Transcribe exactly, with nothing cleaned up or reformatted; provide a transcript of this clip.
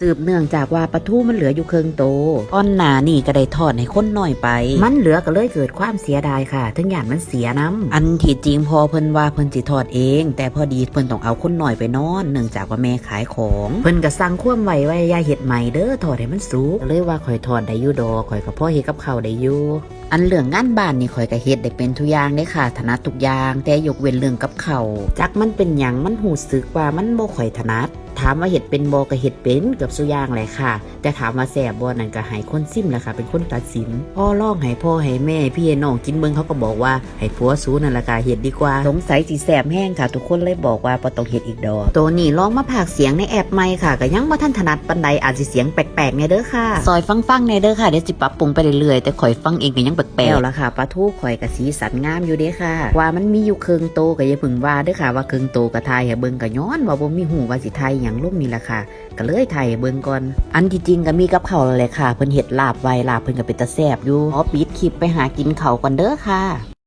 สืบเนื่องจากว่าปลาทูมันเหลืออยู่เคิ่งโต ก่อนหน้านี้ก็ได้ทอดให้คนน้อยไป มันเหลือก็เลยเกิดความเสียดายค่ะ ถึงย้านมันเสียนำ อันที่จริงพ่อเพิ่นว่าเพิ่นสิทอดเอง แต่พอดีเพิ่นต้องเอาคนน้อยไปนอน เนื่องจากว่าแม่ขายของ เพิ่นก็สั่งความไว้ว่าอย่าเฮ็ดใหม่เด้อ ทอดให้มันสุก ก็เลยว่าข้อยทอดได้อยู่ดอก ข้อยก็พอเฮ็ดกับข้าวได้อยู่ อันเรื่องงานบ้านนี่ข้อยก็เฮ็ดได้เป็นทุกอย่างเด้ค่ะ ถนัดทุกอย่าง แต่ยกเว้นเรื่องกับข้าว จักมันเป็นหยัง มันรู้สึกว่ามันบ่ค่อยถนัด ถามว่าเฮ็ดเป็นบ่ ก็เฮ็ดเป็นเกือบซุอย่างแหละค่ะ แต่ถามว่าแซ่บบ่ นั่นก็ให้คนชิมแหละค่ะ เป็นคนตัดสิน พอลองให้พ่อให้แม่ พี่ให้น้องกินเบิ่ง เขาก็บอกว่าให้ผัวสูนั่นล่ะค่ะเฮ็ดดีกว่า สงสัยสิแซ่บแฮงค่ะ ทุกคนเลยบอกว่าบ่ต้องเฮ็ดอีกดอก โตนี้ลองมาพากย์เสียงในแอปใหม่ค่ะ ก็ยังบ่ทันถนัดปานใด อาจสิเสียงแปลกๆแหน่เด้อค่ะ ซอยฟังๆแหน่เด้อค่ะ เดี๋ยวสิปรับปรุงไปเรื่อยๆ แต่ข้อยฟังเองก็ยังแปลกๆ แล้วล่ะค่ะ ปลาทูข้อยก็สีสันงามอยู่เด้ค่ะ ว่ามันมีอยู่เคิ่งโตก็อย่าเพิ่งว่าเด้อค่ะ ว่าเคิ่งโตก็ถ่ายให้เบิ่ง ก็ย้อนว่าบ่มีฮู้ว่าสิถ่ายหยังลงนี่ล่ะค่ะ ก็เลยถ่ายให้เบิ่งก่อน อันที่จริงก็มีกับข้าวแล้วแหละค่ะ เพิ่นเฮ็ดลาบไว้ ลาบเพิ่นก็เป็นตาแซ่บอยู่ ขอปิดคลิปไปหากินข้าวก่อนเด้อค่ะ